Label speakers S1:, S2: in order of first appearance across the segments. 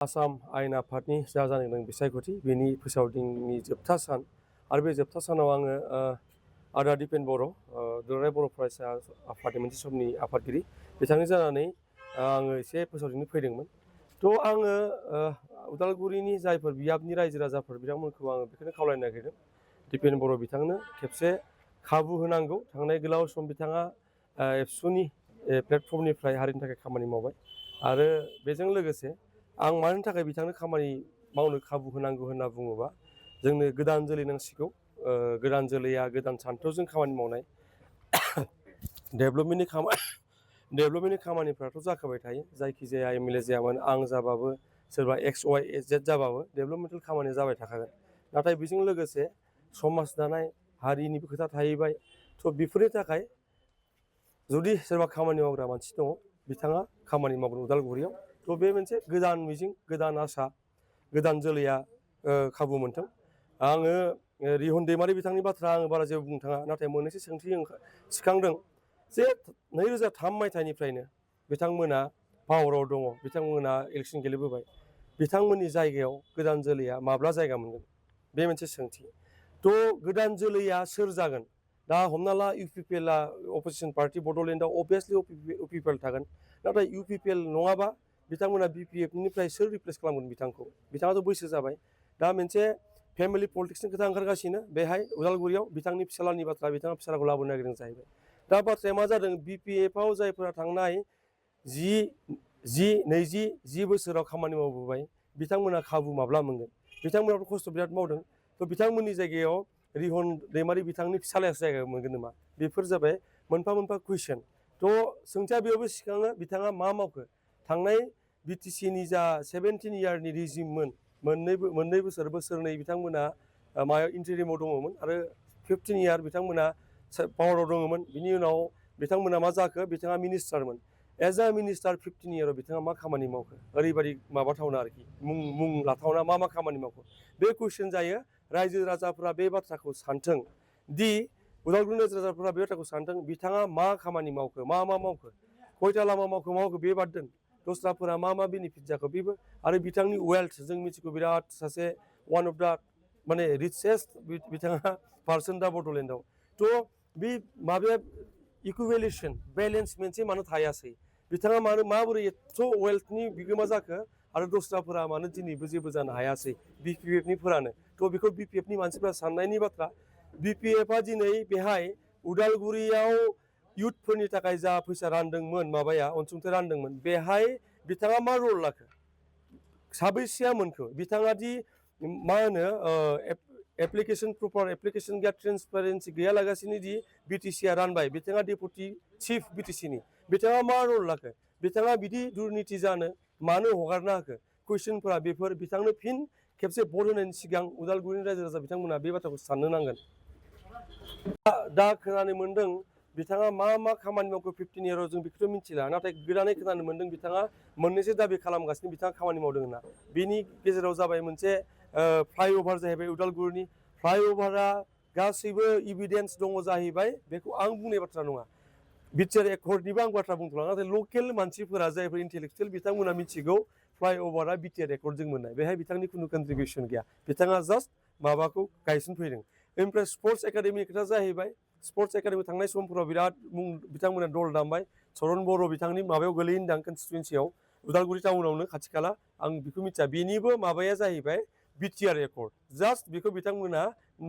S1: आसाम आयेन आफादनि जा जानो गोनां बिसायख'थि बेनि फोसावदिंनि जोबथा सान आरो बे जोबथा सानाव आङो आदा दिपेन बर' दुलाराय बर' फरायसा आफादनि मोनसे समनि आफादगिरि बिथांनि जानानै आङो एसे फोसावदिंनो फैदोंमोन। थ' आङो उदालगुरिनि जायफोर बियाबनि रायजो राजाफोर बिथांमोनखौ आङो बेखौनो खावलायनो नागिरदों दिपेन बर' बिथांनो खेबसे खाबु होनांगौ। थांनाय गोलाव सम बिथाङा एबसुनि प्लेटफर्मनिफ्राय हारिनि थाखाय खामानि मावबाय आरो बेजों लोगोसे आं मानि थाखाय बिथांनो खामानि मावनो खाबु होनांगौ होनना बुङोबा जोंनो गोदान जोलै नांसिगौ। गोदान जोलैया गोदान सान्थौजों खामानि मावनाय डेभेलपमेन्टनि खामानिफ्राथ' जाखाबाय थायो। जायखिजाया एमएलए जायामोन आं जाबाबो सोरबा एक्स वाइ जेड जाबाबो डेभेलपमेन्टेल खामानिया जाबाय थाखागोन। नाथाय बेजों लोगोसे समाज दानाय हारिनिबो खोथा थाहैबाय। थ' बेफोरनि थाखाय जुदि सोरबा खामानि मावग्रा मानसि दङ बिथाङा खामानि मावगोन उदालगुरियाव। थ' बे मोनसे गोदान मिजिं गोदान आसा गोदान जोलैया खाबु मोनथों। आङो रिहन दैमारि बिथांनि बाथ्रा आङो बारा जेबो बुंनो थाङा। नाथाय मोननैसो सोंथि सिखांदों जे 2003 मायथाइनिफ्रायनो बिथांमोना पावाराव दङ, बिथांमोना इलेक्सन गेलेबोबाय, बिथांमोननि जायगायाव गोदान जोलैया माब्ला जायगा मोनगोन बे मोनसे सोंथि। थ' गोदान जोलैया सोर जागोन? दा हमना ला इउपिपिएलआ अपोजिसन पार्टि बड'लेण्डआव अभियासलि इउपिपिएल थागोन। नाथाय इउपिपिएल नङाबा बिथांमोना बिपिएफनिफ्राय सोर रिप्लेस खालामगोन बिथांखौ? बिथाङाथ' बैसो जाबाय। दा मोनसे फेमिलि पलिटिक्सनि खोथा ओंखारगासिनो बेहाय उदालगुरियाव बिथांनि फिसालानि बाथ्रा बिथाङा फिसालाखौ लाबोनो नागिरदों जाहैबाय। दा बाथ्राया मा जादों बिपिएफआव जायफोरा थांनाय 20 बोसोराव खामानि मावबोबाय बिथांमोना खाबु माब्ला मोनगोन? बिथांमोनाथ' खस्थ' बिराद मावदों। थ' बिथांमोननि जायगायाव रिहन दैमारि बिथांनि फिसालायासो जायगा मोनगोन नामा? बेफोर जाबाय मोनफा मोनफा कुइसन। थ' सोंथिया बेयावबो सिखाङो बिथाङा मा मावखो? थांनाय बिटिसिनि जा 17 इयारनि रिजिममोन मोननै बोसोरनै बिथांमोना मायाव इन्टारिमाव दङमोन आरो 15 इयार बिथांमोना पावाराव दङमोन। बिनि उनाव बिथांमोना मा जाखो? बिथाङा मिनिस्टारमोन। एज आ मिनिस्टार 15 इयाराव बिथाङा मा खामानि मावखो? ओरैबायदि माबाथावना आरोखि मुं लाथावना मा खामानि मावखो? बे कुइसन जायो। रायजो राजाफोरा बे बाथ्राखौ सानथों दि उदालगुरिनि रायजो राजाफोरा बे बाथ्राखौ सानथों बिथाङा मा खामानि मावखो? मा मावखो? खयथा लामा मावखो बे बाद दोन। दस्राफोरा मा बेनिफिट जाखो बेबो आरो बिथांनि वेल्थ जों मिथिगौ बिराद सासे वान अफ दा माने रिचेस्ट बिथाङा पार्सन दा बड'लेण्डआव। थ' बे माबाया इकुवेलेसन बेलेन्स मोनसे मानो थायासै? बिथाङा माबोरै एथ' वेल्थनि बिगोमा जाखो आरो दस्राफोरा मानो दिनैबो जेबो जानो हायासै बिपिएफनिफोरानो? थ' बेखौ बिपिएफनि मानसिफ्रा साननायनि बाथ्रा। बिपिएफआ दिनै बेहाय उदालगुरियाव इयुथफोरनि थाखाय जा फैसा रानदोंमोन अनसुंथाइ रानदोंमोन बेहाय बिथाङा मा रल लाखो? साबैसेया मोनखो? बिथाङा दि मा होनो प्रपार एप्लिकेसन गैया, ट्रेन्सपारेन्सि गैयालागासिनो दि बिटिसिआ रानबाय, बिथाङा डेपुटि चिफ बिटिसिनि बिथाङा मा रल लाखो? बिथाङा बिदि दुर्निति जानो मानो हगारना होखो? कुइसनफोरा बेफोर बिथांनो फिन खेबसे भट होनायनि सिगां उदालगुरिनि रायजो राजा बिथांमोना बे बाथ्राखौ साननो नांगोन। दा खोनानो मोन्दों बिथाङा मा खामानि मावखो 15 इयाराव जों बेखौथ' मिथिला। नाथाय गोदानै खोनानो मोन्दों बिथाङा मोननैसो दाबि खालामगासिनो बिथाङा खामानि मावदों होनना। बिनि गेजेराव जाबाय मोनसे फ्लाइअभार जाहैबाय उदालगुरिनि। फ्लाइअभारा गासैबो इभिडेन्स दङ जाहैबाय। बेखौ आं बुंनाय बाथ्रा नङा। बिटिआर एकर्डनिबो आं बाथ्रा बुंथ'ला। नाथाय लकेल मानसिफोरा जायफोर इन्टेलेक्सुयेल बिथांमोना मिथिगौ फ्लाइअभारा बिटिआर एकर्डजों मोननाय। बेहाय बिथांनि खुनु कन्ट्रिबिउसन गैया। बिथाङा जास्ट माबाखौ गायसनफैदों। ओमफ्राय स्पर्ट्स एकाडेमिनि खोथा जाहैबाय। स्पर्ट्स एकाडेमि थांनाय समफोराव बिराद बिथांमोना दल दामबाय। चरन बर' बिथांनि माबायाव गोलैयोदां कनस्टिटुवेन्सियाव उदालगुरि टाउनावनो खाथि खाला आं बेखौ मिथिया। बेनिबो माबाया जाहैबाय बिटिआर एकर्ड। जास्ट बेखौ बिथांमोना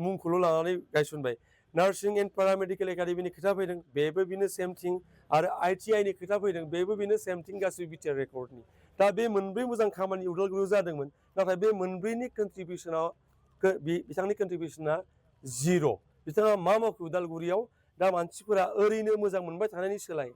S1: मुंखौल' लानानै गायसनबाय। नार्सिं एन्ड पेरामेडिकेल एकाडेमिनि खोथा फैदों बेबो बेनो सेम थिं आरो आइटिआइनि खोथा फैदों बेबो बेनो सेम थिं गासैबो बिटिआर एकर्डनि। दा बे मोनब्रै मोजां खामानि उदालगुरियाव जादोंमोन। नाथाय बे मोनब्रैनि बिथांनि कन्ट्रिबिउसना जिर'। बिथाङा मा मावखो उदालगुरियाव? दा मानसिफोरा ओरैनो मोजां मोनबाय थानायनि सोलाय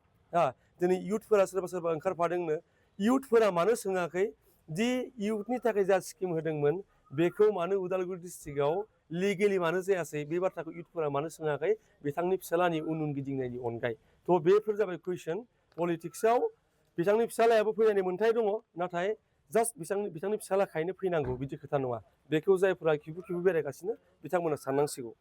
S1: दिनै इयुथफोरा सोरबा ओंखारफादोंनो। इयुथफोरा मानो सोङाखै दि इयुथनि थाखाय जा स्किम होदोंमोन बेखौ मानो उदालगुरि डिस्ट्रिक्टआव लिगेलि मानो जायासै? बे बाथ्राखौ इयुथफोरा मानो सोङाखै बिथांनि फिसालानि उन गिदिंनायनि अनगायै? थ' बेफोर जाबाय कुइसन। पलिटिक्सआव बिथांनि फिसालायाबो फैनायनि मोन्थाय दङ। नाथाय जास्ट बिथांनि फिसालाखायनो फैनांगौ बिदि खोथा नङा। बेखौ जायफोरा खिबु बेरायगासिनो बिथांमोना साननांसिगौ।